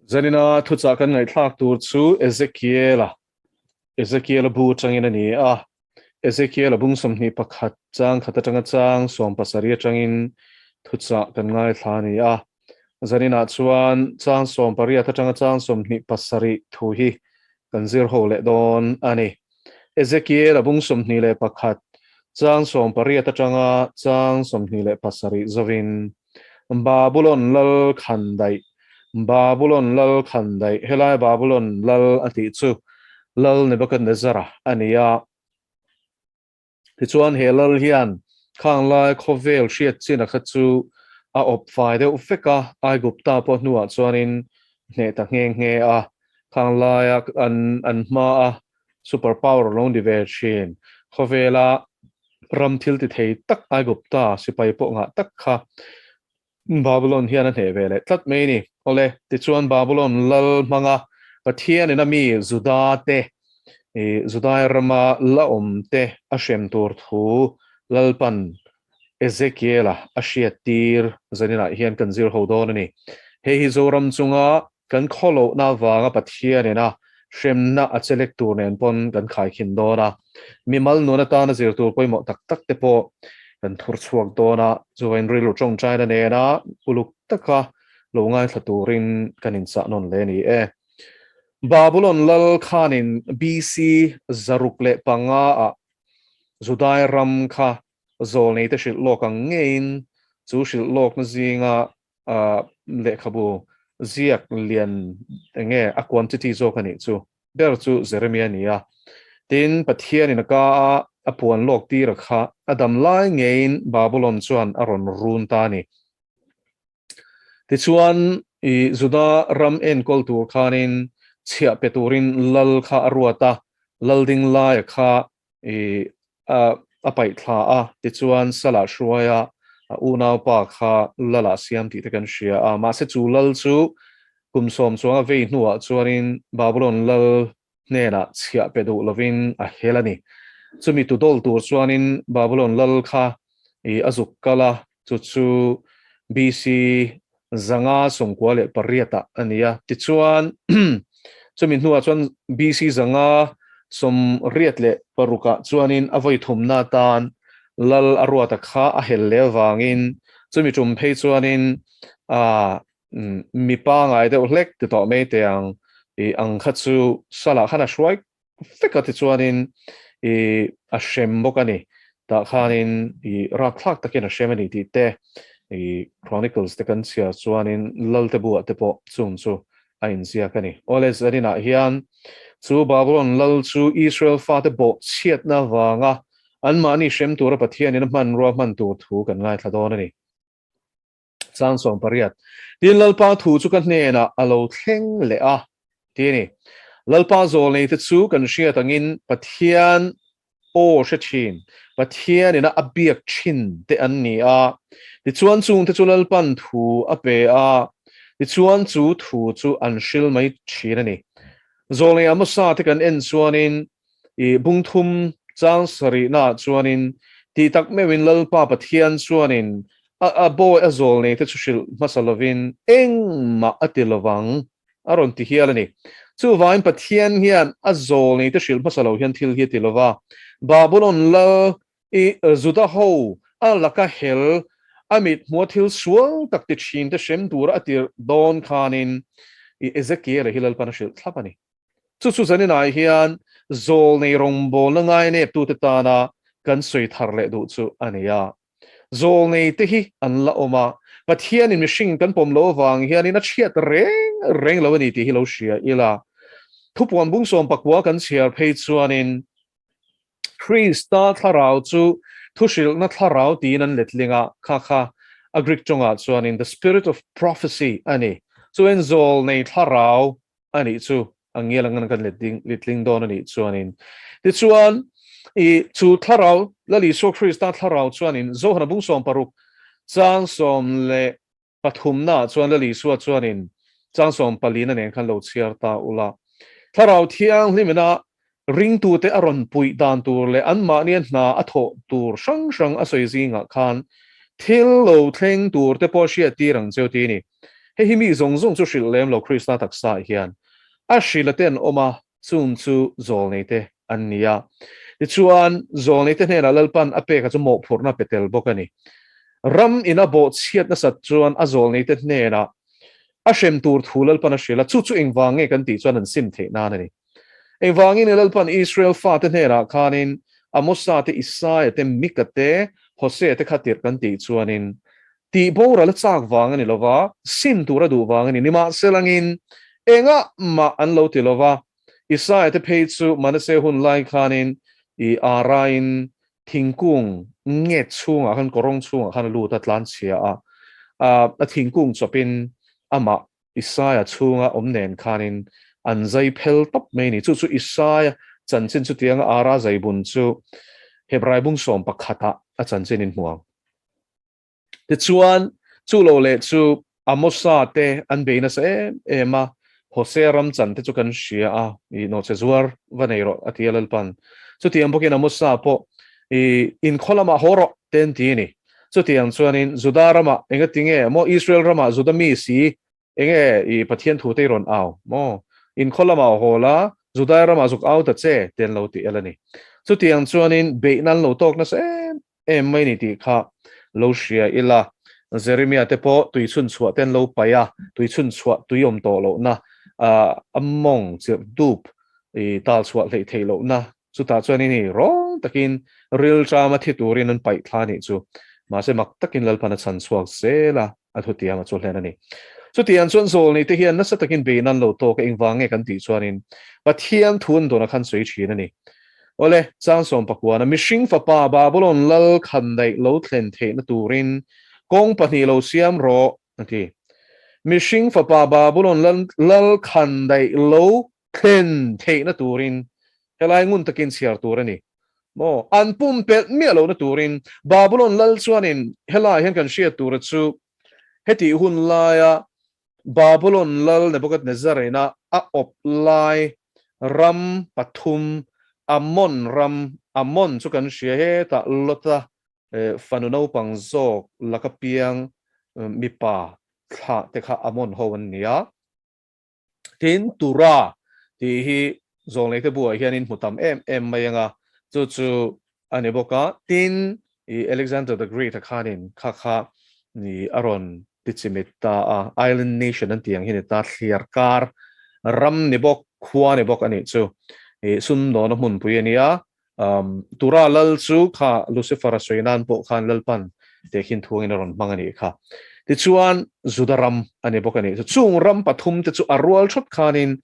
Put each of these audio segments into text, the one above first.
Zanina thuchah kan ngaihthlak tur chu Ezekiela, Ezekiela bu atangin a ni a. Ezekiela bung 21 chang khat atanga chang 17 atangin thuchah kan ngaithla a ni a. Zaninah chuan chang 18 atanga chang 27 thu hi kan zir ho leh dawn a ni. Ezekiela bung 21 chang 18 atanga chang 27 zovin Babulon lal khandaih, Babulon lal khandaih, helai Babulon lal a tih chu Lal Nebuchadnezzar-a a ni a. Tichuan he lal hian khang lai khawvel hriat chin a kha chu a awp fai deuh vek a, Aigupta pawh hnuah chuanin hneh ta nghe nghe a, khang laia an an hmaa super power lo ni ve thin. Khawvela ram thil ti thei tak Aigupta sipai pawh ngah tak kha Babulon hian a hneh ve leh tlat mai a ni. Awle, tichuan Babulon lal hmanga Pathianin a mi Juda te, Judai rama la awm te a hrem tur thu Lalpan Ezekiela a hriattir zaninah hian kan zir ho dawn a ni. Hei hi Zoram chunga Kan khawlohna avanga Pathian ina hremna a chelek tur nen pawn kan khaikhin dawn a, mimal nun atana zir tur pawimawh tak tak te pawh kan thur chhuak dawn a, chuvain rilru tawngtaina nena uluk taka lo ngaithla turin kan inchah nawn hle a ni e. Babulon lal khanin BC 605 ah Judai ram kha zawlneite hrilh lawk ang ngeiin chu hrilh lawkna zinga lehkhabu ziak lian enge a quantity zawk a nih chu ber chu Jeremia a ni a. Tin, Pathianin a ka a a puan lawk tir a kha a dam lai ngeiin Babulon chuan a rawn run ta a ni. Tichuan, i Juda ram enkawl tur khanin chhiah pe turin lal kha a ruat a, lal ding laia kha i a paih thla a, tichuan Salah hruaia a unaupa kha Lalah siam tih te kan hria a. Mahse chu lal chu kum sawm chuang a vei hnuah chuanin Babulon lal hnenah chhiah pe duh lovin a hel a ni. Chumi tu dawl tur chuanin Babulon lal kha i a zuk kal a, chu chu BC 598 ah a ni a. Tichuan, chumi hnuah chuan BC 586 ah chuanin a vawi thumna atan lal a ruata kha a hel leh avangin chumi tum phei chuanin mi pangai deuh hlek ti tawh mai teh ang ang kha chu Salah khan a hruai vek a tichuanin i a hrem bawk a ni. Tah khanin i rakthlak takin a hrem a ni tih te i Chronicles te kan chhiar chuanin Lalte buah te pawh chung chu a inziak a ni. Awle zaninah hian chu Babulon lal chu Israel fate bawhchhiatna avanga anmahni hrem tura Pathianin a hmanrua hman tur thu kan ngaithla dawn a ni. Chang 18, Tin, Lalpa thu chu ka hnenah a lo thleng leh a, ti a ni. Lalpa zawlneite chu kan hriat angin Pathian aw hre thin, Pathianina a biak thin te an ni a. Tichuan chungte chu Lalpan thu a pe a, tichuan chu thu chu an hril mai thin a ni. Zawlnei Amosa te kan en chuanin I bungthum chang sarihnaah chuanin tih tak meuhin Lalpa Pathian chuanin a a bawi a zawl nei te chu hrilh hmasa lovin engmah a ti lovang a rawn ti hial a ni. Chuvangin Pathian hian a zawl nei te hrilh hmasa lo hian thil hi a ti lova, Babulon lal i Juda ho a laka hel a mit hmua thil sual tak ti thin te hrem tura a tirh dawn khanin i Ezekiel-a hi Lalpan a hrilh thlap a ni. Chu chu zaninah hian zawlnei rawngbawlna ngaineptute tana kan sawi thar leh duh chu a ni a. Zawlneite hi an la awm a, Pathianin mihring kan pawm loh avang hianin a chhiat reng reng lo a ni tih hi lo hria ila. Thupuan bung 19 kan chhiar phei chuanin Krista thlarau chu thuhrilhna thlarau tiin an letling a, kha kha a Greek tawngah chuanin the spirit of prophecy a ni. Chuan zawlnei thlarau a nih chu a ngial ang kan letling dawn a nih chuanin. Tichuan, i chu thlarau, Lal Isua Krista thlarau chuanin Johana bung 16 chang 13 naah chuan Lal Isua chuanin chang 14 na nen khan lo chhiar ta ula. Thlarau thianghlimina ringtute a rawn puih dan tur leh anmahnia hna a thawh tur hrang hrang a sawi zingah khan thil lo thleng tur te pawh hriat tir ang cheu ti a ni. Hei hi mi zawng zawng chu hrilh lem lo Krista taksaah hian a hrilh a te an awm a, chung chu zawlneite an ni a. Tichuan, zawlneite hnenah Lalpan a peka chu mawhphurhna pe tel bawk a ni. Ram ina bawhchhiat nasat chuan a zawlneite hnenah a hrem tur thu Lalpan a hrilh a, chu chu engvang nge kan tih chuan an sim theih nan a ni. Engvangin nge Lalpan Israel fate hnenah khanin Amosa te, Isaia te, Mika te, Hosea te kha tirh kan tih chuanin tih boral a chak vang a ni lova, sim tur a duh vang a ni. Nimahselangin engah mah an lo ti lova, Isaia te phei chu Manase hun lai khanin i arain thingkung nget chhungah khan kawrawng chhungah khan a lut a, tlanchhia a, a thingkung chawpin amah Isaia chhunga awm nen khanin an zai phel tawp mai a ni. Chu chu Isaia chanchin chutianga ara zai bun chu Hebrai bung sawm pakhatah a chanchin in hmu ang. Tichuan, chu lo leh chu Amosa te an bei nasa em em a, Hosea ram chan te chu kan hria a, i nawhche zuar va nei rawh a ti a Lalpan. Chutiang bawkin Amosa pawh i inkhaw lamah haw rawh te an ti a ni. Chutiang chuanin Juda ramah engati nge maw Israel ramah Juda mi si enge i Pathian thu te i rawn au maw? Inkhaw lamah haw la, Judai ramah zuk au ta che te an lo ti el a ni. Chutiang chuanin beihna an lo tawk nasa em em mai ni tih kha lo hria ila. Jeremia te pawh tui chhun chhuah te an lo paih a, tui chhun chhuah tui awm tawh lohna, a mawng chirh dup i tal chhuah hleih theih lohna Chutah chuan in i rawng takin rilṭama thi turin an paih thla anih chu. Mahse mak takin Lalpan a chhan chhuak zel a, a thutiang a chu hlen a ni. Chutiang chuan zawlnei te hian nasa takin bein an lo tawk a, engvang nge kan tih chuanin Pathian thu an dawn a khan sawi thin a ni. Awle, chang sawm pakuana mihring fapa Babulon lal khandaih lo thlen theihna turin kawng pahnih lo siam rawh a ti. Mihring fapa Babulon lal khandaih lo thlen theihna turin helai ngun takin chhiar tur a ni maw? An pumpelh miah lohna turin Babulon lal chuanin helai hian kan hriat tura chu hetih hun laia Babulon lal Nebuchadnezzar ina a awp lai ram pathum Ammon ram, Ammon chu kan hria hetah Lota fanu naupang zawk laka piang mipa thlah te kha Ammon ho an ni a. Tin, Tura tih hi zawlneite buah hianin hmu tam em em mai anga, chu chu a ni bawk a. Tin, i Alexander the Great-a khanin kha kha ni a rawn ti chimit ta a, Island Nation an tih ang hi ni ta, thliar kar ram ni bawk, khua ni bawk a nih chu. I sumdawna hmunpui a nia, Tura lal chu kha Lucifer a sawi nan pawh khan Lalpan tehkhin thuangin a rawn hmang a nih kha. Tichuan, Juda ram a ni bawk a nih chu. Chung ram pathum te chu a rual thawt khanin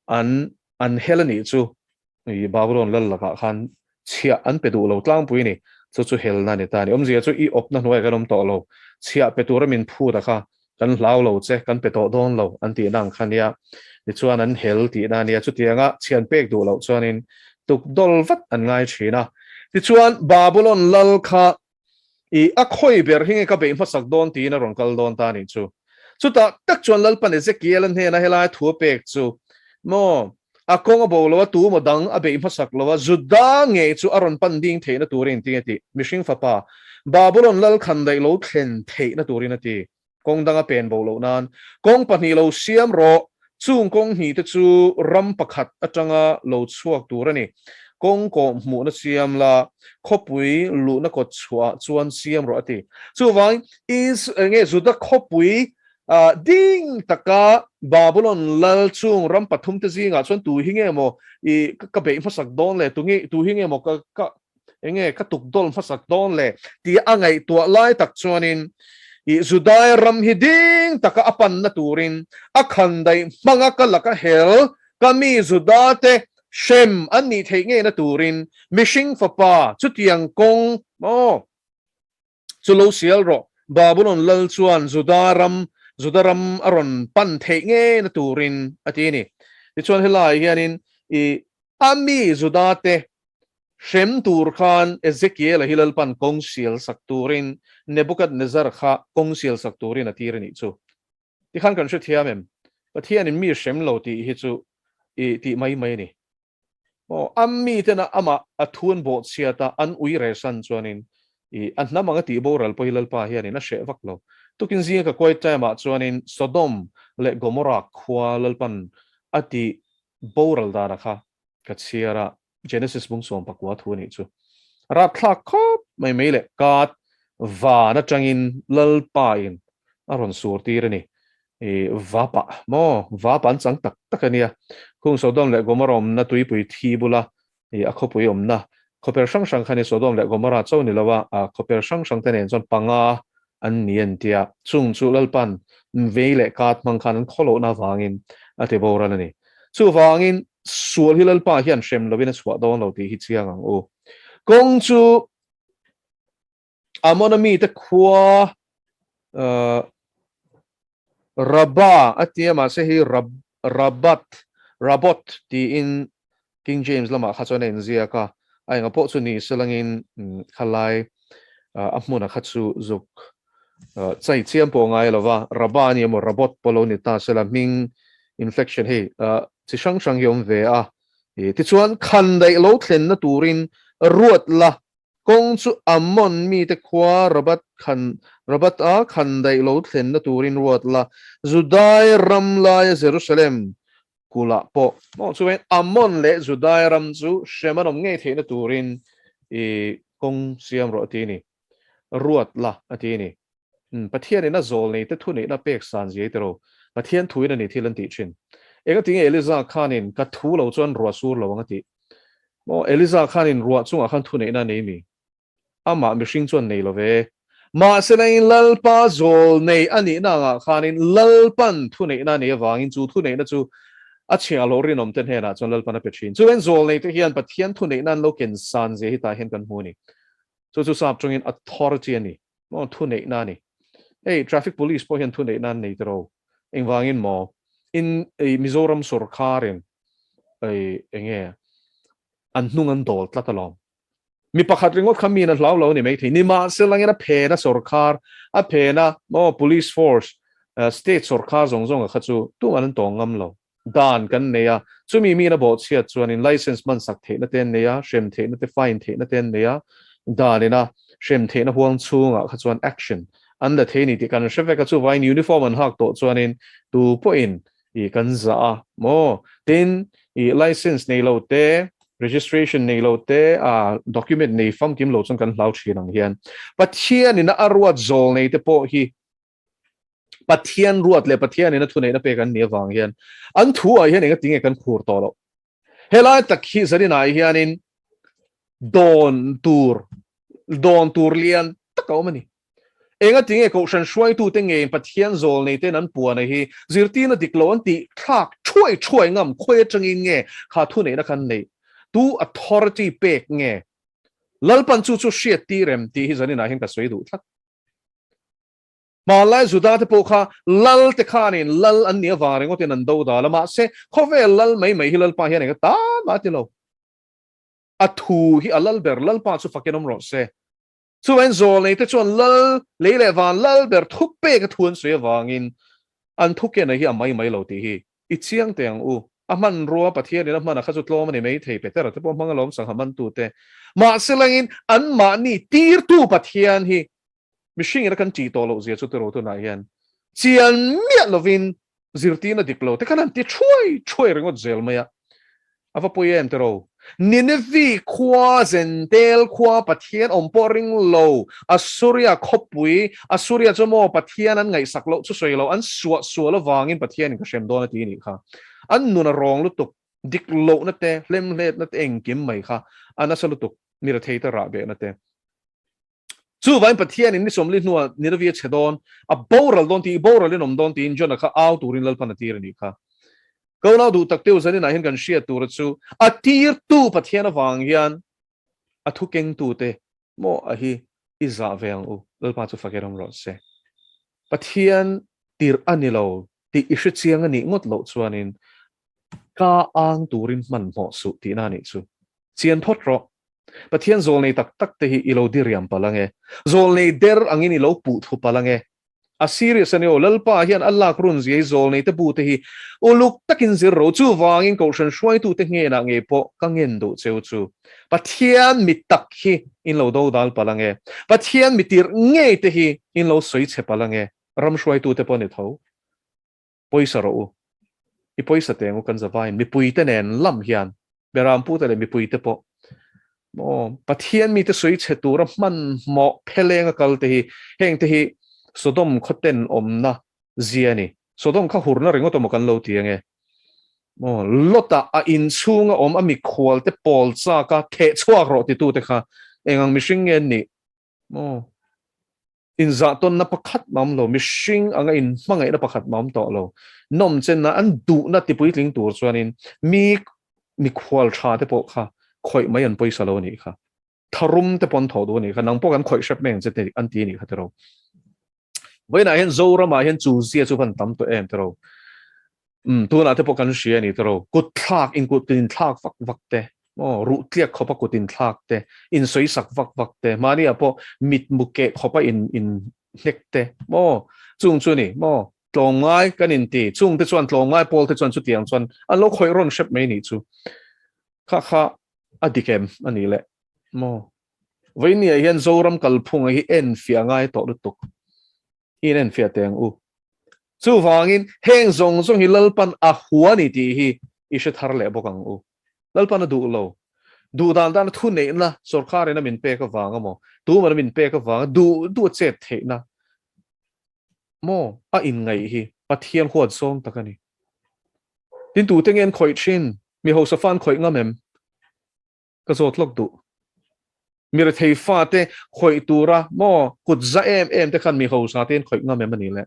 an an hel a nih chu Babulon lal lakah khan chhiah an pe duh lo tlangpui a ni. Chu chu helna a ni ta a ni. Awmzia chu i awpna hnuaiah kan awm tawh lo. Chhiah pe tura min phut a kha Kan hlau lo che, kan pe tawh dawn lo an tihna ang kha nia. Tichuan an hel tihna a nia. Chutianga chhian pek duh loh chuanin tuk dawl vat an ngai thin a. Tichuan Babulon lal kha i a khawi ber hi nge ka beih hmasak dawn tiin a rawn kal dawn ta a nih chu. Chutah tak chuan Lalpan Ezekiel-a hnena helai thu a pek chu maw a kawng a bo lo a, tu maw dang a beih hmasak lo a, Juda ngei chu a rawn pan ding theihna turin engtin nge tih mihring fapa Babulon lal khandaih lo thlen theihna turin a ti. Kawng danga pen bo loh nan kawng pahnih lo siam rawh, chung kawng hnih te chu ram pakhat atanga lo chhuak tur a ni. Kawng kawh hmuhna siam la, khawpui luhna kawt chhuah chuan siam rawh a ti. Chuvangin Is nge Juda khawpui ding taka Babulon lal chung ram pathum te zingah chuan tu hi nge maw i ka beih hmasak dawn le, tu nge tu hi nge maw ka ka enge ka tukdawl hmasak dawn le tih a ngaihtuah lai tak chuanin i Judai ram hi ding taka a panna turin a khandaih hmanga ka laka hel ka mi Juda te hrem an nih theih ngeina turin mihring fapa chutiang kawng maw chu lo sial rawh. Babulon lal chuan Juda ram Juda ram a rawn pan theih ngeina turin a ti a ni. Tichuan helaiah hianin i a mi Juda te hrem tur khan Ezekiel-a hi Lalpan kawng sial sak turin Nebukadnezzar kha kawng sial sak turin a tir a nih chu. Tikhan kan hrethiam em? Pathianin mi hrem lo tih hi chu i tih mai mai a ni. Aw, a mitena amah a thu an bawhchhiat a, an ui reh san chuanin i a hnam anga tih boral pawh hi Lalpa hianin a hreh vak lo. Tukin zinga ka quiet time ah chuanin Sodom leh Gomorrah khua Lalpan a tih boral dana kha ka chhiar a, Genesis bung 19 thu a nih chu. Rapthlak khawp mai mai leh kat van atangin Lalpa in a rawn sur tir a ni. I vapa maw? Vapa an chang tak tak a nia. Khung Sodom leh Gomorrah awmna tuipui thi bula i a khawpui awmna khawper hrang hrang kha ni Sodom leh Gomorrah cho ni lo a, a khawper hrang hrang te nen chuan panga an ni an ti a. Chung chu Lalpan vei leh kat hmang khan an khawlohna avangin a ti boral a ni. Chuvangin sual hi Lalpa hian hrem lovin a chhuah dawn lo tih hi chiang ang u. Kawng chu Amona mite khua Rabba a tia mahse hi Rabat, Rabot tiin King James lamah kha chuan a inziak a, a enga pawh chu ni selangin khalai a hmuna kha chu zuk chai chiam pawh ngai lo va, Rabba a ni emaw Rabot pawh lo ni ta sela hming inflection hei chi hrang hrang hi a awm ve a, tichuan khandaih lo thlenna turin ruat la Kawng chu Ammon mite khua Rabat khan Rabat-a khandaih lo thlenna turin ruat la, Judai ram laia Jerusalem kulah pawh. Maw chuan Ammon leh Judai ram chu hrem an awm ngei theihna turin i kawng siam rawh a ti a ni. Ruat la a ti a ni. Pathianin a zawl neite thuneihna pek san zia i ti ro. Pathian thuin a ni thil an tih thin. Engatinge Eliza khanin ka thu lo chuan ruah sur lo ang a tih? Maw Eliza khanin ruah chungah khan thuneihna a nei mi? Amah mihring chuan nei lo ve. Mahse nangin Lalpa zawl nei a nihna angah khanin Lalpan thuneihna a nei avangin chu thuneihna chu a chhiah loh rinawm te hnenah chuan Lalpan a pe thin. Chuan zawl neite hian Pathian thuneihna an lo ken san zia hi tah hian kan hmu a ni. Chu chu sap tawngin authority a ni. Maw thuneihna a ni. Hei traffic police pawh hian thuneihna an nei tiro. Engvangin maw in ei Mizoram sorkarin ei enge an hnung an dawl tlat alawm. Mi pakhat ringawt kha miin a hlau lo a ni maithei. Nimahsela ngin a phena sorkar, a phena maw police force, state sorkar zawng zawng a kha chu tumah an tawng ngam lo. Dan kan nei a, chumi miin a bawhchhiat chuanin license hmansak theihna te an nei a, hrem theihna te, fine theihna te an nei a, danina hrem theihna huang chhungah kha chuan action an la thei a ni tih kan hre vek a, chuvangin uniform an hak tawh chuanin tu pawhin ih kan zah a maw? Tin, ih license nei lo te, registration nei lo te, ah document nei famkim lo chuan kan hlau thin ang hian Pathianin a ruat zawl nei te pawh hi Pathian ruat leh Pathianin a thuneihna pek an nih avang hian an thu ah hian enga tinge kan khur tawh loh. Helai tak hi zaninah hianin dawn tur dawn tur lian tak a awm a ni. Enga tinge Kohhran hruaitute ngeiin Pathian zawl neite'n an puan a hi zirtirna dik lo an tih thlak thuai thuai ngam khawi atangin nge kha thuneihna khan neih? Tu authority pek nge? Lalpan chu chu hriat tir em tih hi zaninah hian ka sawi duh tlat. Hmanlai Juda te pawh kha lal te khanin lal an nih avang ringawtin an do dal a, mahse khawvel lal mai mai hi Lalpa hian eng atan mah a ti lo. A thu hi a lal ber, Lalpa chu fakin awm rawh se. Chuvain zawlnei te chuan lal lei leh van lal ber thu pek a thu an sawi avangin an thu kena hi a mai mai lo tih hi i chiang teh ang u. A hmanrua Pathianin a hman a kha chu tlawm a ni mai thei, Petera te pawh hmang alawm sangha mantute. Mahse langin anmahni tirtu Pathian hi Mihring ina kan tih tawh loh zia chu tiraw tunah hian chian miah lovin zirtirna dik lo te khan an ti thuai thuai ringawt zel mai a, a va pawi em tiraw? Nineveh khua Zentel khua Pathian awm pawh ring lo, Assuria khawpui, Assuria chu maw Pathian an ngaihsak loh chu sawi lo, an suah sual avangin Pathianin ka hrem dawn a ti a nih kha. An nun a rawng lutuk, dik lohna te, hlemhletna te engkim mai kha a nasa lutuk, mi retheite rahbehna te. Chuvain Pathianin ni sawmli hnuah Nineveh a chhe dawn, a boral dawn tih, boral in awm dawn tiin Jonah kha au turin Lalpan a tir a nih kha. Ka unau duh tak teu zaninah hian kan hriat tura chu a tirtu Pathian avang hian a thu kengtute maw a hi i zah ve ang u, Lalpa chu fak erawm rawh se. Pathian tirh a ni lo tih i hre chiang a nih ngawt loh chuanin ka ang turin hmanhmawh suh tihna a nih chu. Chian phawt rawh. Pathian zawlnei tak tak te hi i lo diriam palh ange. Zawlnei der angin i lo puh thu palh ange. A serious a ni aw, Lalpa hian a lak run zia hi zawlnei te bu te hi uluk takin zir ro. Chuvangin Kohhran hruaitute hnenah ngei pawh ka ngen duh cheu chu. Pathian mi tak hi in lo dodal palh ange. Pathian mi tirh ngei te hi in lo sawi chhe palh ange. Ram hruaitute pawh ni tho. Pawisa rawh u. I pawisa teng u kan zavaiin mipuite nen lam hian Berampute leh mipuite pawh maw Pathian mite sawi chhe tura hmanhmawh pheleng a kal te hi heng te hi Sodom khawten awmna zia a ni. Sodom kha hurna ringawt emaw kan lo ti ange. Maw Lota a inchhunga awm a mikhualte pawl chak a theh chhuak rawh titute kha eng ang mihring nge an nih? Maw inzah tawnna pakhat mah awm lo, mihring anga inhmangaihna pakhat mah awm tawh lo, nawmchenna an duhna tipuitling tur chuanin mi mikhual tha te pawh kha khawih mai an pawisa lo a nih kha. Tharum te pawh an thawh duh a nih kha, nang pawh kan khawih hrep mai ang che te an ti a nih kha tiro. Vawiinah hian Zoramah hian chu zia chu van tam tawh em tiro. Umm tunah te pawh kan hria a ni tiro. Kut thlak in kut in thlak vak vak te, aw ruh tliak khawpa kut in thlak te, in sawi sak vak vak te, mahniah pawh mit mu keh khawpa in in hnek te, maw chung chu ni maw tlawmngai kan in ti chung te chuan tlawmngai pawl te chuan chutiang chuan an lo khawih rawn hrep mai nih chu. Kha kha a dik em a nih le maw. Vawinia hian Zoram kalphunga hi enfiah ngai tawh lutuk. I in enfiah teh ang u. Chuvangin heng zawng zawng hi Lalpan a hua ni tih hi i hre thar leh bawk ang u. Lalpan a duh lo. Duh dan dana thu neihna sorkarin a min pek avang emaw, tuman a min pek avanga duh duh a chet theihna maw a inngaih hi Pathian huat zawng tak a ni. Tin tute nge an khawih thin? Mi hausa fa an khawih ngam em? Ka zawt lawk duh. Mi rethei fate khawih tura maw kut za em em te khan mi hausa te hian khawih ngam em a nih le?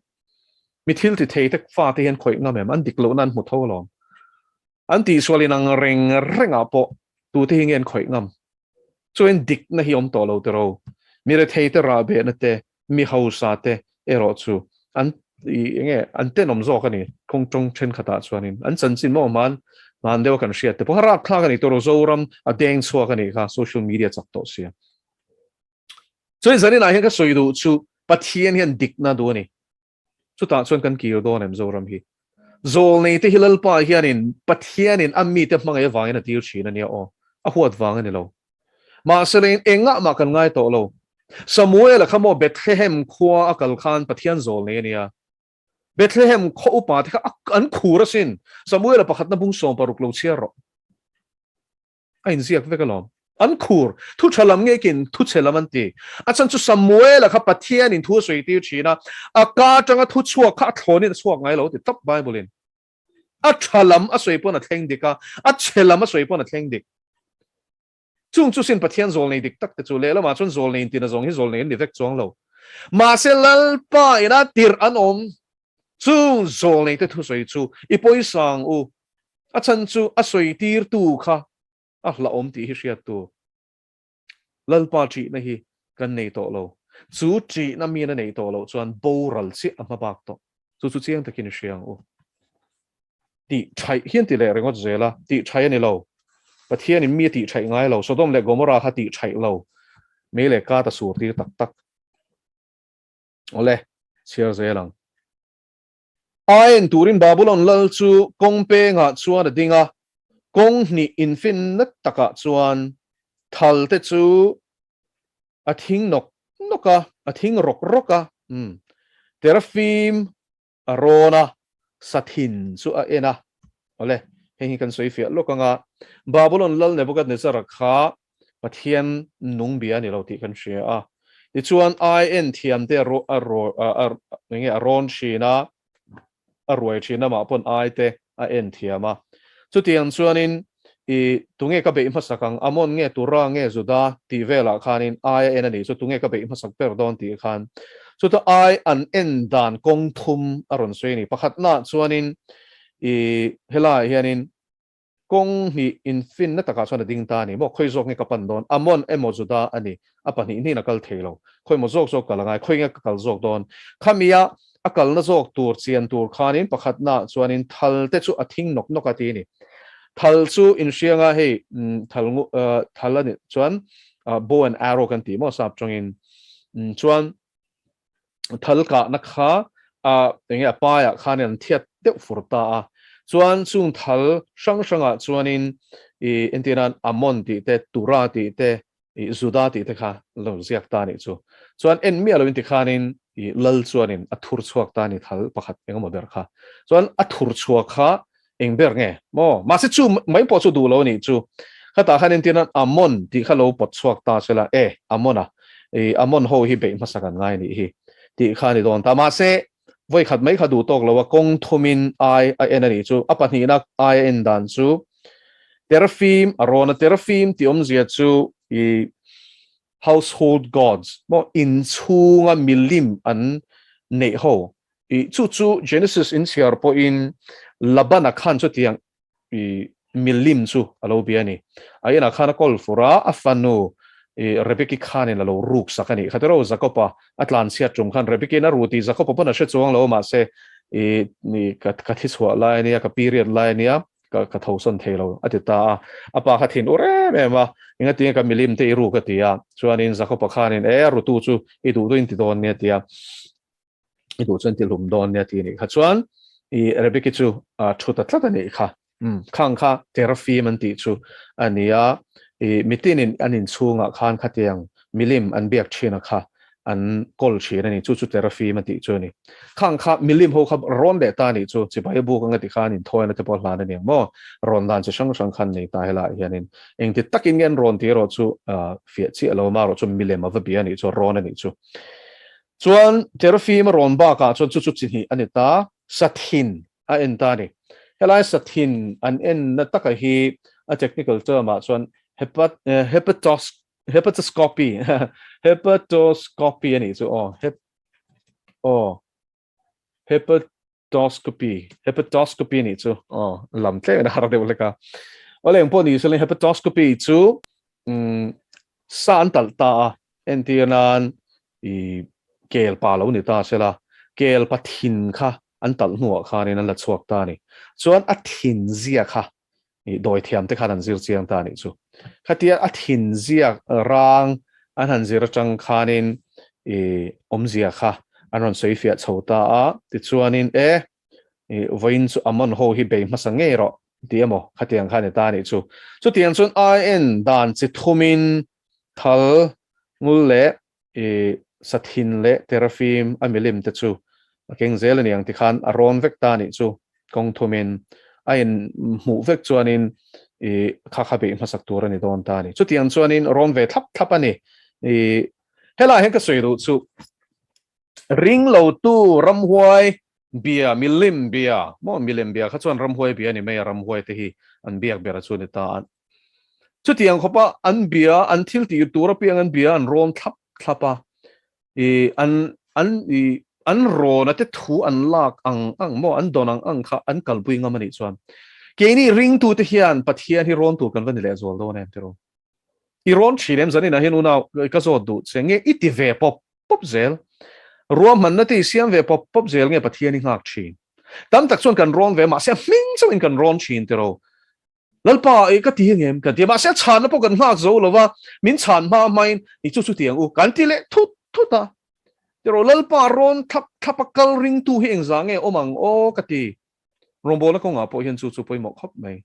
Mi thil ti thei te fate hian khawih ngam em? An dik lohna an hmu tho alawm. An tihsual in ang reng rengah pawh tute hi nge an khawih ngam? Chuan dikna hi awm tawh lo tiro. Mi rethei te rahbehna te, mi hausa te erawh chu an enge an tenawm zawk a ni kawng tawng thenkhatah chuanin an chanchin maw hman hman deuha kan hriat te pawh a rapthlak a ni tawh Zoram a deng chhuak a nih kha social media chak tawh sia. Chuan zaninah hian ka sawi duh chu Pathian hian dikna duh a ni. Chutah chuan kan kir dawn em Zoram hi. Zawlnei te hi Lalpa hianin Pathianin a mite hmangaih avangin a tir thin a nia aw. A huat vang a ni lo. Mahse leng engah mah kan ngai tawh lo. Samuel-a kha maw Bethlehem khua a kal khan Pathian zawlnei a nia. Bethlehem khaw upa te kha an khur asin. Samuel-a pakhatna bung 16 lo chhiar rawh. A inziak vek alawm. An khur, thu tha lam nge kin thu chhe lam an ti. A chhan chu Samuel-a kha Pathianin thu a sawi tir thin a, a ka atanga thu chhuak kha a thlawnin a chhuak ngai lo ti tawp Bible-in. A tha lam a sawi pawn a thleng dik a, a chhe lam a sawi pawn a thleng dik. Chung chu sin Pathian zawlnei dik tak te chu lehlamah chuan zawlnei intina zawng hi zawlnei an ni vek chuang lo. Mahse Lalpa ina tirh an awm. Chung zawlnei te thusawi chu i pawisang u. A chhan chu a sawi tirtu kha a hlauhawm tih hi hriat tur. Lalpa ṭihna hi kan nei tawh lo. Chu ṭihna miin a neih tawh loh chuan boral chiah a hma bak tawh. Chu chu chiang takin i hria ang u. Tih ṭhaih hian ti leh ringawt zel a, tih ṭhaih a ni lo. Pathianin mi a tih ṭhaih ngai lo. Sodom leh Gomorrah kha tih ṭhaih lo. Mei leh kat a sur tir tak tak. Awle, chhiar zel ang. Aen turin Babulon lal chu kawng pengah chuan a ding a, kawng hnih infinna takah chuan thal te chu a thing nawk nawk a, a thing rawk rawk a, umm, terafim a rawn a, sathin chu a en a. Awle, heng hi kan sawi fiah lawk ang a, Babulon lal Nebuchadnezzar-a kha Pathian nung bia a ni lo tih kan hria a. Tichuan IN thiamte a a a enge a rawn thin a, a ruai thin a, mah pawn I te a en thiam a. Chutiang chuanin i tunge ka beih hmasak ang, Amon nge Tura nge Juda tih velah khanin I a en a nih chu tunge ka beih hmasak ber dawn tih khan chuta I an en dan kawng thum a rawn sawi a ni. Pakhatnaah chuanin i helaiah hianin Kawng hnih infinna takah chuan a ding ta a ni maw? Khawi zawk nge ka pan dawn? Amon emaw Juda a ni. A pahnih hnihin a kal thei lo. Khawi maw zawk zawk kal a ngai? Khawi nge ka kal zawk dawn? Khamia a kalna zawk tur chian tur khanin pakhatnaah chuanin thal te chu a thing nawk nawk a ti a ni. Thal chu inhrianga hei thal thal a nih chuan bow and arrow kan ti maw sap tawngin chuan thal kahna kha a enge a paiah khanin an thiat deuh fur ta a, chuan chung thal hrang hrangah chuanin i entirnan Amon tih te, Tura tih te, i Juda tih te kha lo ziak ta a nih chu. Chuan en miah loin tikhanin. I lal chuanin a thur chhuak ta a ni thal pakhat engemaw ber kha. Chuan a thur chhuak kha eng ber nge maw? Mahse chu mai pawh chu duh lo a nih chu. Khatah khan entir nan Amon tih kha lo pawt chhuak ta sela, e Amon-a, i Amon ho hi beih hmasa kan ngai a nih hi tih kha a ni dawn ta. Mahse vawi khat mai kha duh tawk lo a, kawng thumin ai a en a nih chu. A pahnihna ai a en dan chu Terafim a rawn a, Terafim tih awmzia chu i household gods maw inchhunga milim an neih ho i chu chu Genesis inchhiar pawhin Labana khan chutiang i milim chu a lo bia a ni. A inah khan a kawl fur a, a fanu i Rebeki khanin a lo ruk sak a nih kha tiraw Jakob-a a tlanchhiat tum khan Rebeki'n a ru tih Jakob-a pawn a hre chuang lo mahse i ka thi chhuah lai a nia ka period lai a nia Ka ka tho sawn thei lo, a ti ta a. A pa kha thin ur em em a, Engatinge ka milim te i ruk a ti a. Chuanin Jakob-a khanin, E, a rutu chu i duh duhin ti dawn nia ti a, i duh chuan ti hlum dawn nia ti a nih kha. Chuan i Rebeki chu a thu ta tlat a nih kha. Umm, khang kha terafim an tih chu a ni a, i mitinin an inchhungah khan khatiang milim an biak thin a kha. an kawl thin a ni, chu chu terafim a tih chu a ni. Khang kha milim ho kha rawn leh ta a nih chu, chibai buk anga ti khan inthawina te pawh hlan a ni ang maw? Rawn dan chi hrang hrang khan nei ta helaiah hianin engti takin nge an rawn tih erawh chu fiah chiah lo marawh chu milem a va bia a nih chu, rawn a nih chu. Chuan terafim a rawn bakah chuan chu chu chi hnih a ni ta, sathin a en ta a ni. Helai sathin an enna taka hi a technical term ah chuan hepat hepatos Hepatoscopy Hepatoscopy a nih chu aw hep aw Hepatoscopy Hepatoscopy a nih chu aw lam tlem in a har deuh hlek a. Awle eng pawh ni se hepatoscopy chu um sa an talh ta a entir nan i kel pa lo ni ta sela kel pa thin kha an talh hnuah khanin an la chhuak ta a ni. Chuan a thin zia kha I dawithiam te khan an zir chiang ta a nih chu. Khatia a thin ziak rang an han zir atang khanin i awmzia kha an rawn sawi fiah chho ta a, tichuanin e, i vawiin chu Amon ho hi bei hmasa ngei rawh ti emaw khatiang kha a ni ta a nih chu. Chutiang chuan IN dan chi thumin thal ngul leh i sathin leh terafim a milim te chu a keng zel a ni ang tikhan a rawn vek ta a nih chu kawng thumin a in hmuh vek chuanin i kha kha beih hmasak tur a ni dawn ta a ni. Chutiang chuanin rawn ve thlap thlap a ni. I helaiah hian ka sawi duh chu ring lotu ramhuai bia milim bia maw milem bia kha chuan ramhuai bia a ni mai a ramhuai te hi an biak ber a chu a ni ta a. Chutiang khawpa an bia, an thil tih tur apiang an bia an rawn thlap thlap a, i an an i an rawn a te thu an lak ang ang maw, an dawn ang ang kha an kalpui ngam a nih chuan keini ringtute hian Pathian hi rawn tur kan va ni lehzual dawn em tiraw? I rawn thin em zaninah hian unau ka zawt duh che nge i ti ve pawp pawp zel? Ruahmanna te i siam ve pawp pawp zel nge Pathian i nghak thin? Tam tak chuan kan rawn ve mahse a hming chauhin kan rawn thin tiraw? Lalpa e ka ti angem kan ti a, mahse a chhanna pawh kan nghak zo lo va, min chhan hma hmain i chu chu ti ang u kan ti leh thut thut a. Tiraw Lalpa rawn thlap thlap a kal ringtu hi engzah nge awm ang aw ka ti. Rawngbawlna kawngah pawh hian chu chu pawimawh khawp mai.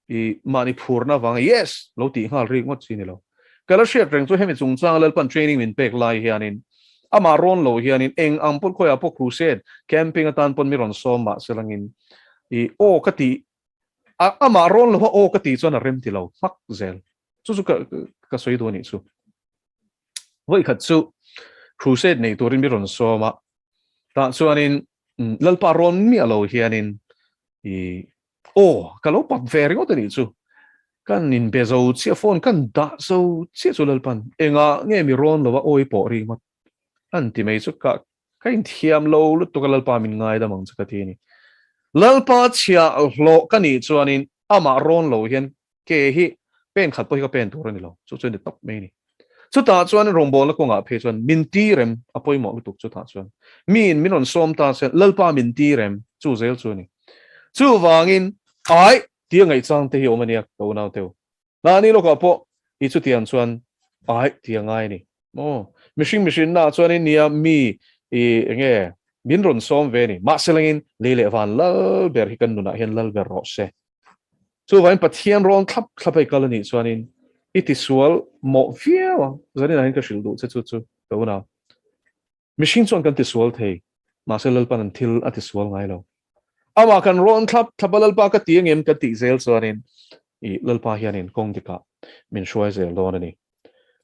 I mahni phurna avanga yes lo tih nghal rik ngawt chi ni lo. Ka la hriat reng chu hemi chungchanga Lalpan training min pek lai hianin amah rawn lo hianin eng ang pawn khawiah pawh crusade camping atan pawn mi rawn sawm mahse langin i aw ka tih A amah rawn lo a aw ka tih chuan a rem ti lo hmak zel. Chu chu ka ka sawi duh a nih chu. Vawi khat chu crusade nei turin mi rawn sawm a, tah chuanin Lalpa rawn miah lo hianin i aw ka lo pap ve ringawt a nih chu. Kan inbe zo chiah phone kan dah zo chiah chu Lalpan engah nge mi rawn lo a aw i pawh ringawt an ti mai chu ka Ka inthiam lo lutuk a Lalpa min ngaidam ang che ka ti a ni. Lalpa chhia hlawh ka nih chuanin amah rawn lo hian ke hi pen khat pawh hi ka pen tur a ni lo. Chu chu a ni tawp mai a ni. Chutah chuan rawngbawlna kawngah phei chuan min ti rem a pawimawh lutuk chutah chuan. Miin min rawn sawm ta se Lalpa min ti rem chu zel chu a ni. Chuvangin ai tia ngaihchang te hi awm a nia ka unau teu. Mahni lawkah pawh i chutiang chuan ai ti a ngai a ni. Maw? Mihring mihrinnaah chuanin nia mi i enge min rawn sawm ve a ni. Mahse langin lei leh van lal ber hi kan nunah hian lal ber rawh se. Chuvangin Pathian rawn thlap thlap a i kal a nih chuanin i tisual mawh viau ang. Zaninah hian ka hrilh duh che chu chu ka unau. Mihring chuan kan tisual thei, mahse Lalpan an thil a tisual ngai lo. Amah kan rawn thlap thlap a, Lalpa ka ti angem kan tih zel chuanin i Lalpa hianin kawng dikah min hruai zel dawn a ni.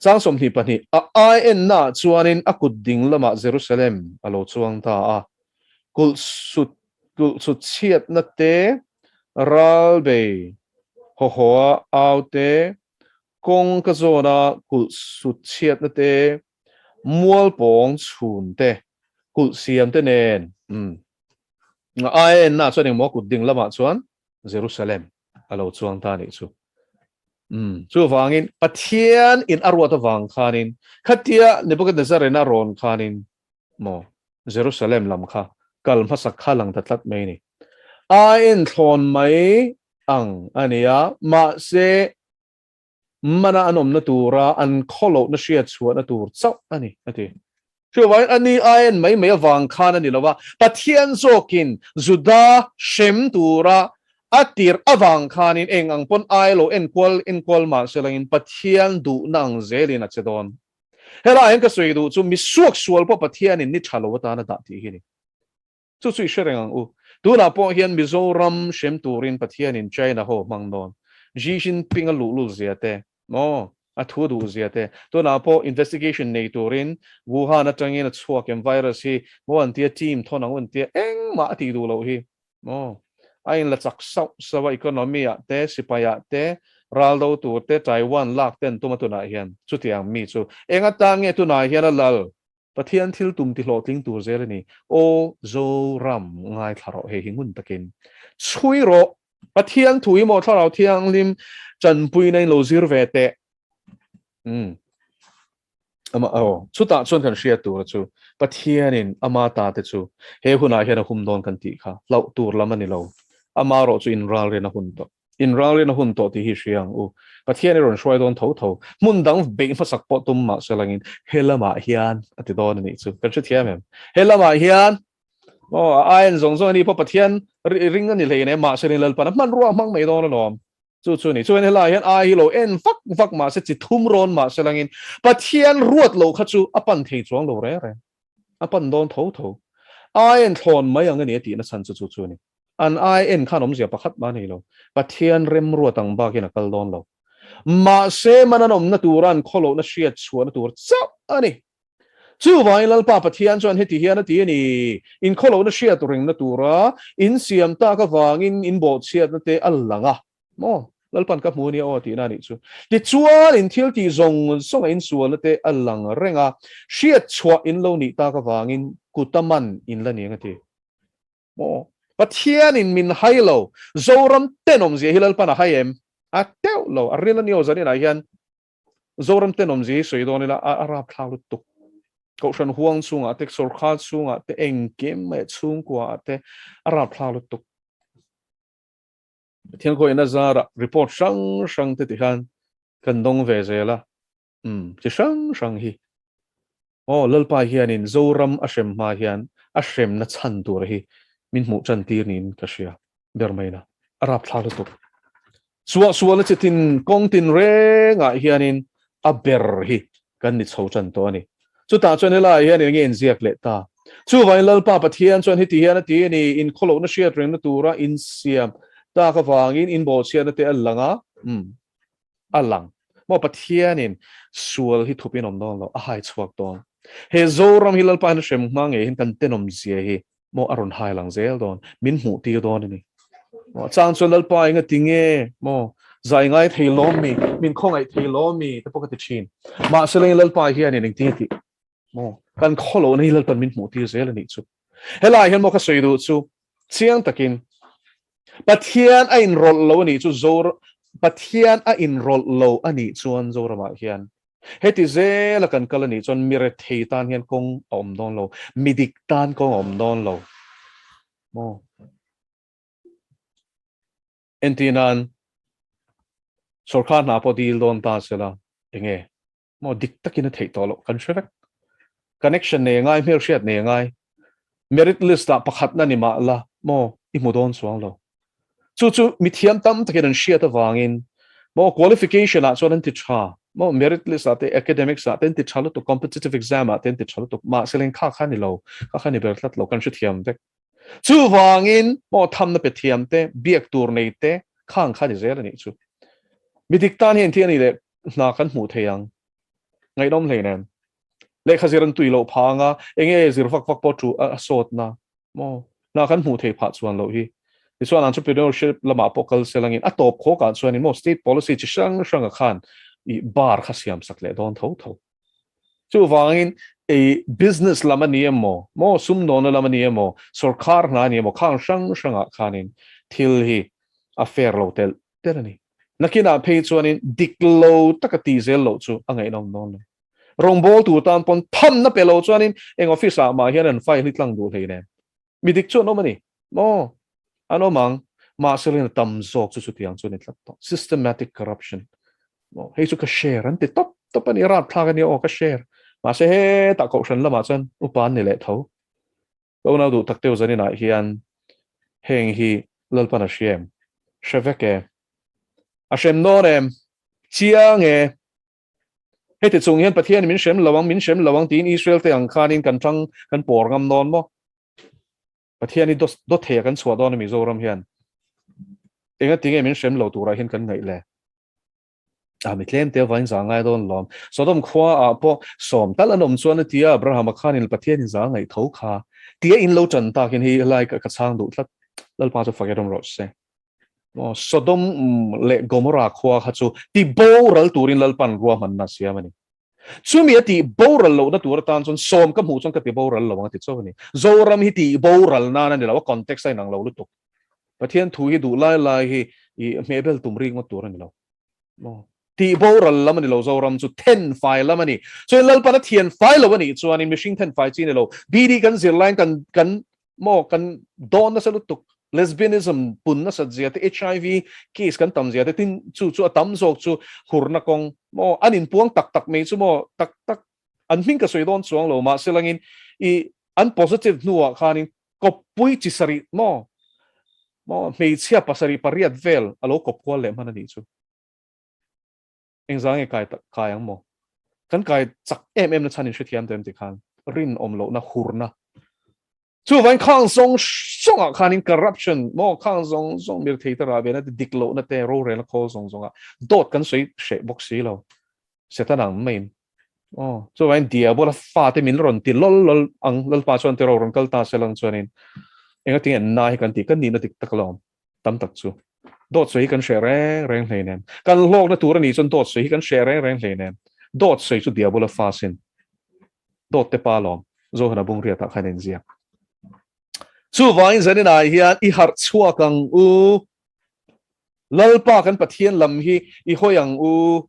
Chang 22, A ai ennaah chuanin a kut ding lamah Jerusalem a lo chuang ta a, kulh sut kulh sut chhiatna te, ral bei hawhawa au te, kawng ka zawna kulh sut chhiatna te, mual pawng chhun te, kulh siam te nen, umm, a enna chuan engmaw kut ding lamah chuan Jerusalem a lo chuang ta nih chu. Umm, chuvangin Pathian in a ruat avang khanin khatia Nebuchadnezzar in a rawn khanin maw Jerusalem lam kha kal hmasak kha lang ta tlat mai ni. A enthlawn mai ang a nia, mahse Mana an awmna tura an khawlohna hriat chhuahna tur chauh a ni, a ti. Chuvangin a ni ai en mai mai avang khan a ni lo va, Pathian zawkin Juda hrem tura a tirh avang khanin eng ang pawn ai lo enkual enkual mah se langin Pathian duhna ang zelin a che dawn. Helaiah hian ka sawi duh chu mi suaksual pawh Pathianin ni tha lo atan a dah tih hi a ni. Chu chu i hre reng ang u. Tunah pawh hian Mizoram hrem turin Pathianin China ho hmang dawn. Xi Jinping a luhlul zia te, maw, a thu duh zia te. Tunah pawh investigation nei turin Wuhan atangin a chhuak em virus hi, maw an tia team thawn ang u an tia, engmah a tih duh loh hi, maw. A inla chak sauh sauh a economy ah te, sipai ah te, ral do tur te, Taiwan lak te an tum a tunah hian. Chutiang mi chu eng atan nge tunah hian a lal? Pathian thil tum ti hlawhtling tur zel a ni. Aw Zoram, ngaithla rawh hei hi ngun takin. Chhui rawh, Pathian thu hi maw Thlarau Thianghlim tanpuina in lo zir ve teh. Umm. Ama aw, chutah chuan kan hriat tur chu Pathianin ama ta te chu he hunah hian a hum dawn kan tih kha hlauh tur lam a ni lo. Ama rawh chu inralrin a hun tawh. Inralrin a hun tawh tih hi hria ang u. Pathian i rawn hruai dawn tho tho. Hmun dang beih hmasak pawh tum mah se langin he lamah hian a ti dawn a nih chu. Kan hrethiam em? He lamah hian aw a aien zawng zawng a ni pawh Pathian ring a ni hlei nen mahse rin Lalpan a hmanrua a hmang mai dawn alawm. Chu chu a ni. Chuan helaiah hian ai hi lo en vak vak mah se chi thum rawn mah se langin Pathian ruat lo kha chu a pan thei chuang lo reng reng. A pan dawn tho tho. Aien thlawn mai ang a ni a tihna chhan chu chu chu a ni. An ai en khan awmzia pakhat mah a nei lo. Pathian remruat ang bakin a kal dawn lo. Mahse, man an awmna tura an khawlohna hriat chhuahna tur chauh a ni. Chuvangin Lalpa Pathian chuan heti hian a ti a ni, In khawlohna hriat rengna tura in siam tak avangin in bawhchhiatna te a lang a. Maw? Lalpan ka hmu ania aw tihna a nih chu. Tichuan, in thil tih zawng zawnga in sualna te a lang reng a, hriat chhuah in lo nih tak avangin kuta man in la ni ang a ti. Maw? Pathianin min hai lo. Zoram tenawmzia hi Lalpan a hai em? A teuh lo. A ril a ni aw zaninah hian Zoram tenawmzia hi sawi dawn ila a rapthlak lutuk. Kohhran huang chhungah te, sawrkhar chhungah te, engkim mai chhungkuaah te a rapthlak lutuk. Pathian khawiahna zarah report hrang hrang te tikhan kan dawng ve zel a. Umm, chi hrang hrang hi. Aw, Lalpa hianin Zoram a hrem hma hian a hremna chhan tur hi min hmuh tan tir niin ka hria ber mai na. A rapthlak lutuk. Suahsualna chi tin kawng tin rengah hianin a ber hi kan ni chho tan tawh a ni. Chutah chuan helaiah hian eng nge inziak leh ta? Chuvangin Lalpa Pathian chuan heti hian a ti a ni, Inkhawlohna hriat rengna tura insiam tak avangin inbawhchhiatna te a lang a, umm, a lang. Maw Pathianin sual hi thupin awm dawn lo, a hai chhuak dawn. He Zoram hi Lalpa hian a hrem hma ngei hian kan tenawm zia hi maw a rawn hai lang zel dawn, min hmuh tir dawn a ni. Maw chang chuan Lalpa enga ti nge maw zai ngai thei lawm mi, min khawngaih thei lawm mi te pawh ka ti thin. Mahse leng Lalpa hianin engtin a tih? Maw kan khawlohna hi Lalpan min hmuh tir zel a nih chu. Helai hian maw ka sawi duh chu chiang takin Pathian a inrawlh lo a nih chu Zor Pathian a inrawlh lo a nih chuan Zoramah hian heti zela kan kal a nih chuan mi rethei tan hian kawng a awm dawn lo, mi dik tan kawng a awm dawn lo. Maw? Entirnan, sawrkar hna pawh dil dawn ta sela, enge? Maw dik takin a theih tawh loh kan hre vek. Connection nei a ngai, hmelhriat nei a ngai. Merit list ah pakhatna ni mah la maw i hmu dawn chuang lo. Chu chu mithiam tam takin an hriat avangin maw qualification ah chuan an ti tha. Maw merit list ah te academics ah te an ti tha lutuk, competitive exam ah te an ti tha lutuk, mahse leng kha kha ni lo, kha kha ni ber tlat lo, kan hrethiam vek. Chuvangin maw thamna pe thiam te, biak tur nei te khang kha ni zel a nih chu. Mi dik tan hian thil a nih leh hna kan hmuh thei ang. Ngaihnawm hleinem. Lehkha zir an tui loh phah anga enge zir vak vak pawh tu a sawtna maw hna kan hmuh theih phah chuan loh hi. Tichuan entrepreneurship lamah pawh kal se langin a tawp khawkah chuanin maw state policy chi hrang hranga khan i bar kha siam sak leh dawn tho tho. Chuvangin ei business lam a ni emaw maw sumdawna lam a ni emaw sorkar hna a ni emaw khang hrang hrangah khanin thil hi a fair lo telh telh a ni. Nakinah phei chuanin dik lo taka tih zel loh chu a ngaihnawm dawn lo. Rawngbâwl tur tân pawn thamna pe lo chuanin eng office ah mah hian an file hi tlang duh hlei nen. Mi dik chu an awm a ni maw? An awm ang. Mahse rin a tam zawk chu chutiang chu a ni tlat tawh. Systematic corruption. Maw? Hei chu ka share an ti tawp tawp a ni. Rapthlak a nia aw ka share. Mahse hetah kohhran lamah chuan upa an ni leh tho. Ka unau duh tak teuh zaninah hian heng hi Lalpan a hria em? Hre vek e. A hrem dawn em? Chiang e. Heti chung hian Pathian min hrem lo ang, min hrem lo ang tiin Israel te ang khanin kan tang kan pawr ngam dawn maw? Pathian hi dawt thei a kan chhuah dawn a Mizoram hian. Enga tinge min hrem lo turah hian kan ngaih le? A mi tlem te avain za ngai dawn lawm. Sodom khua ah pawh sawm tal an awm chuan a tia Abraham a khanin Pathian in za ngaih tho kha. Tia in lo tan takin hei lai ka chhang duh tlat. Lalpa chu fak e rawm rawh se. Sodom leh Gomorrah khua kha chu ti boral turin Lalpan ruahmanna a siam a ni. Chumi a tih boral lohna tur atan chuan sawm ka hmuh chuan ka ti boral lo ang a ti chauh a ni. Zoram hi tih boral nan a ni lo, a context a inang lo lutuk. Pathian thu hi duh lai lai hi i hmehbel tum rik ngawt tur a ni lo. Tih boral lam a ni lo, Zoram chu then fai lam a ni. Chuan Lalpan a thian fai lo a nih chuanin mihring then fai chi a ni lo. BD kan zir laiin kan kan maw kan dawn nasa lutuk lesbianism pun nasat zia te HIV case kan tam zia te tin chu chu a tam zawk chu hurna kawng maw an inpuang tak tak mai chu maw tak tak an hming ka sawi dawn chuang lo mahse langin i an positive hnuah khanin kawppui chi sarih maw maw hmeichhia pasarih pariat vel a lo kawp kual leh hman a nih chu. Engzah nge kai kai ang maw? Kan kai chak em em na chhan in hrethiam tawh em ti khan rinawm lohna hurna chuvangin khang zawng zawngah khanin corruption maw khang zawng zawng mirthei te rah ve na te dik lohna te rorelna khawl zawng zawngah dawt kan sawi hreh bawk si lo Satan ang maiin aw chuvangin diabola fate min rawn ti lawlh lawlh ang Lalpa chuan tiraw rawn kal ta sel ang chuanin engatinge na hi kan tih kan nihna dik tak alawm tam tak chu dawt sawi hi kan hreh reng reng hleinem. Kan hlawkna tur a nih chuan dawt sawi hi kan hreh reng reng hleinem. Dawt sawi chu diabula fa sin. Dawt te pa lawm. Zohana bungriatah khan a inziak. Chuvangin zaninah hian i harh chhuak ang u. Lalpa kan Pathian lam hi i hawi ang u.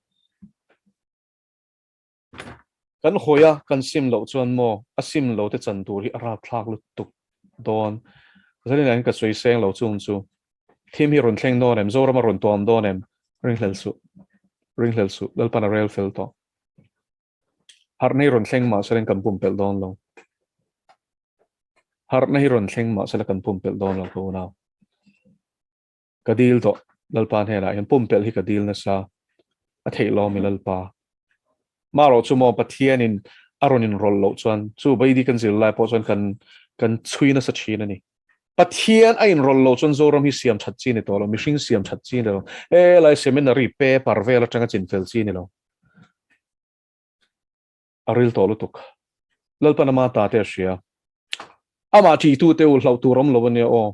Kan hawi a, kan sim loh chuan maw a sim lo te chan tur hi a rapthlak lutuk dawn. Zanin ah ka sawi seng lo chung chu thim hi rawn thleng dawn em, Zoram a rawn tuam dawn em, ringhlel suh, ringhlel suh, Lalpan a rel fel tawh. Harhna hi rawn thleng mah sela kan pumpelh dawn lo. Harhna hi rawn thleng mah sela kan pumpelh dawn lo ka unau. Ka dil tawh Lalpa hnenah hian pumpelh hi ka dil nasa a theih lawm i Lalpa. Marawh chu maw Pathianin a rawn inrawlh loh chuan chu Baidi kan zir lai pawh chuan kan kan chhui nasa thin a ni. Pathian a inrawlh loh chuan Zoram hi siam that chi ni tawh lo, mihring siam that chi ni lo, helai seminary paper vel atanga chinfel chi ni lo. A ril tawh lutuk. Lalpan ama ta te a hria. Amah ṭihtu te u hlauh tur awm lo ania aw.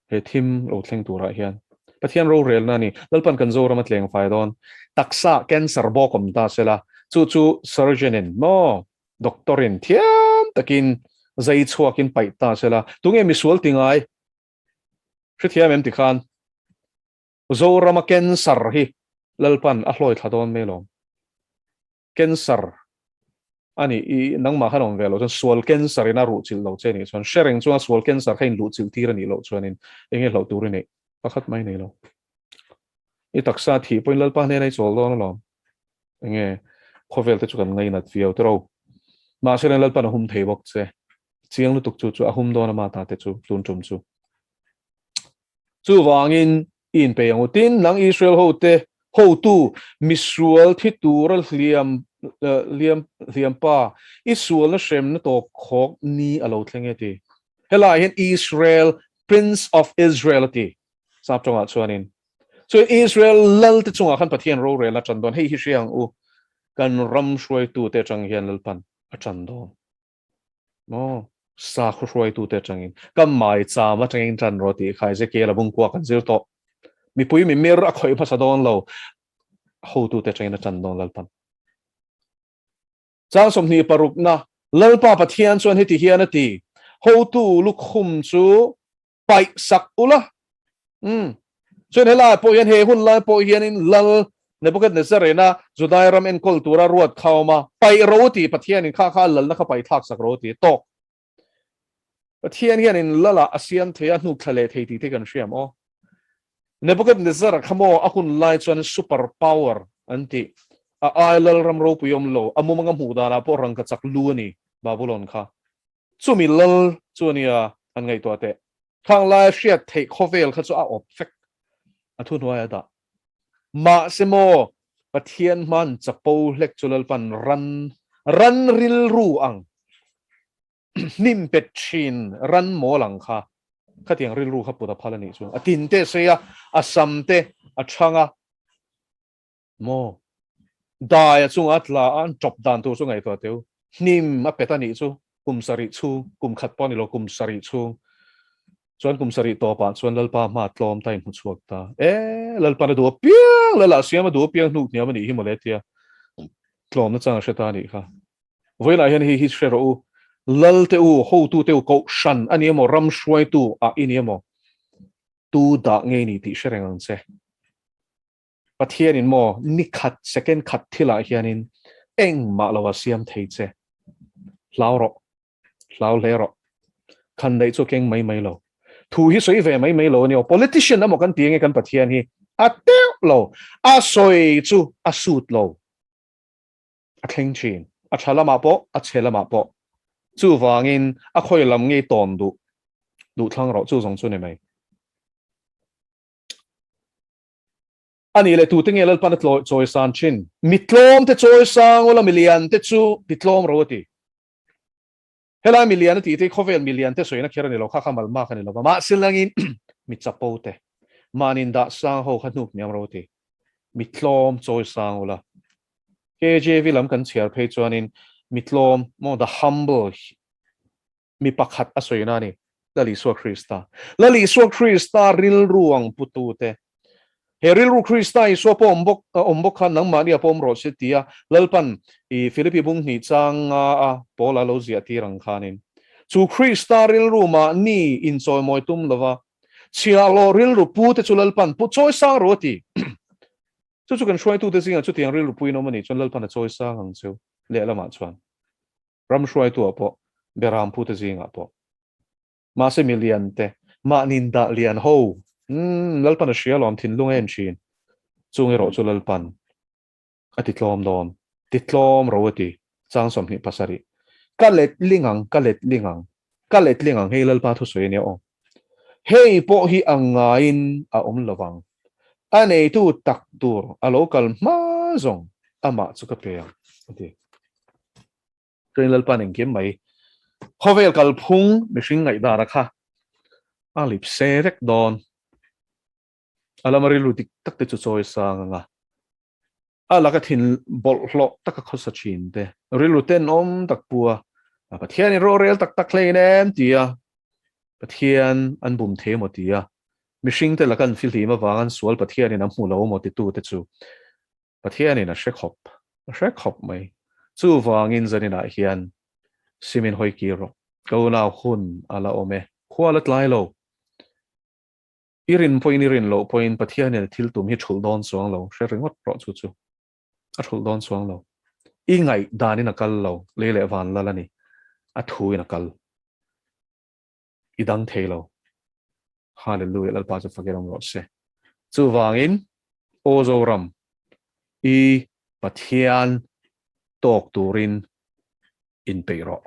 He thim lo thleng turah hian. Pathian rorelna a ni. Lalpan kan Zoram a tleng fai dawn. Taksa cancer bawk awm ta sela. Chu chu surgeon in maw doctor in thiam takin zai chhuakin paih ta sela. Tunge misual ti ngai? Hrethiam em tikhan? Zorama cancer hi Lalpan a hlawi thla dawn mai alawm. Cancer a nih i nangmah khan awm ve loh chuan sual cancer in a ruh chilh lo che nih chuan hre reng chuan sual cancer kha in luh chilh tir a nih loh chuanin eng nge hlauh tur i neih pakhat mai nei lo. I taksa thih pawhin Lalpa hnena i chawl dawn alawm. Eng nge khawvel te chu kan ngainat viau tiro. Mahse Lalpan a hum thei bawk che. Chiang lutuk chu chu a hum dawn ama ta te chu tun tum chu. Chuvangin i inpei ang u. Tin, nang Israel hote. Hotu, misual thi tura hliam hliam hliam pa, i sualna hremna tawp khawk ni a lo thleng e ti. Helaiah hian Israel, Prince of Israel a ti. Sap tawngah chuanin. Chuan Israel lal te chungah khan Pathian rorel a tan dawn. Hei hi hria ang u, kan ram hruaitute atang hian Lalpan a tan dawn. Maw? Sakhaw hruaitute atangin. Ka maicham atangin tan rawh tih kha Ezekiel-a bungkua kan zir tawh. Mipui mimir a khawih hmasa dawn lo, hotute atangin a tan dawn Lalpan. Chang 26 na, Lalpa Pathian chuan heti hian a ti, Hotu lukhum chu paih sak ula. Umm. Chuan helai pawh hian he hun lai pawh hianin Lal Nebuchadnezzar ina Judai ram enkawl tura ruat kha a awm a, paih ro tih Pathianin kha kha a lalna kha paih thlak sak ro tih tawk. Pathian hianin Lala a siam thei a, hnuk thla leh thei tih te kan hria maw? Nebuchadnezzar kha maw a hun lai chuan super power an tih. A ai lal ram ropui awm lo, a mumanga hmuh danah pawh rangka chak lu a ni Babulon kha. Chumi lal chu a nia an ngaihtuah teh. Khang laia hriat theih khawvel kha chu a awp vek a thuhnuai a dah. Mahse maw Pathian hman chapo hlek chu Lalpan ran ran rilru ang hnim pet thin ran mawl ang kha khatiang rilru kha put a phal a nih chu. A tin te a sei a, a sam te a chhang a. Maw? Dai a chungah a tla a, an tawp dan tur chu ngaihtuah teu. Hnim a pet a nih chu kum sarih chhung, kum khat pawh a ni lo, kum sarih chhung. Chuan kum sarih tawpah chuan Lalpa hma tlawm ta in hmu chhuak ta. E, Lalpan a duh apiang, Lala siam a duh apiang hnuk hniam a nih hi mawle tia tlawmna chang a hre ta a nih kha. Vawiinah hian hei hi hre rawh u, Lal te u, hotu te u, kohhran a ni emaw, ram hruaitu ah i ni emaw, tu dah ngei ni tih hre reng ang che. Pathianin maw ni khat second khat thilah hianin engmah lo a siam thei che. Hlau rawh. Hlau hle rawh. Khan daih chu keng mai mai lo. Thu hi sawi ve mai mai lo a ni aw. Politician emaw kan ti ange kan Pathian hi a teuh lo. A sawi chu a sut lo. A thleng thin. A tha lamah pawh, a chhe lamah pawh. Chuvangin a khawi lam ngei tawn duh duh thlang rawh chu zawng chu ni mai. A nih leh tute nge Lalpan a chawisan thin? Mi tlawm te chawisang ula, mi lian te chu ti tlawm ro a ti. Helai mi lian a tih te hi khawvel mi lian te sawina kher a ni lo, kha kha malmak a ni lo va, mahse langin mi chapo te, mahni dah sang ho kha hnuk hniam ro a ti. Mi tlawm chawisang ula. KJV lam kan chhiar phei chuanin mi tlawm, maw, the humble, mi pakhat a sawi na a ni, Lal Isua Krista. Lal Isua Krista rilru ang putute. He rilru Krista Isua pawh awm bawk awm bawk kha nangmahni a pawm rawh se tia Lalpan i Philippi bung hnih changa a Paula lo ziah tir ang khanin chu Krista rilru mahni inchawimawi tum lova chhiahhlawh rilru pute chu Lalpan pu chawi sang rawh a ti. Chu chu kan hruaitute zingah chutiang rilru puin awm a nih chuan Lalpan a chawi sang ang cheu lehlamah chuan. Ram hruaituah pawh, Beram pute zingah pawh. Mahse mi lian te, mahni dah lian ho, umm, Lalpan a hria alawm, thinlung a en thin. Chung erawh chu Lalpan a ti tlawm dawn, ti tlawm ro a ti, chang 27. Ka let ling ang, ka let ling ang, ka let ling ang, hei Lalpa thusawi a nia aw. Hei pawh hi a ngaiin a awm lo vang. A neitu tak tur a lo kal hma zawng amah chu ka pe ang, a ti. Chuan Lalpa'n engkim mai khawvel kalphung mihring ngaihdana kha a lip se vek dawn. A lama rilru dik tak te chu chawi sang anga a laka thin bawlhhlawh taka khawsa thin te, rilru tenawm tak pua Pathianin rorel tak tak hlein em tia Pathian an bum thei emaw tia mihring te laka an fihlim avang an sual Pathianin a hmu lo emaw titu te chu Pathianin a hre khawp, a hre khawp mai. Chuvangin zaninah hian simin hawi kir rawh. Ka unau hun a la awm e. Khua la tlai lo. I rin pawhin i rin loh pawhin Pathianin a thil tum hi thulh dawn chuang lo. Hre ringawt rawh chu chu. A thulh dawn chuang lo. I ngaih danin a kal lo. Lei leh van lal a ni. A thuin a kal. I dang thei lo. Hallelujah Lalpa chu fakin awm rawh se. Chuvangin Aw Zoram i Pathian tawk turin inpeih rawh.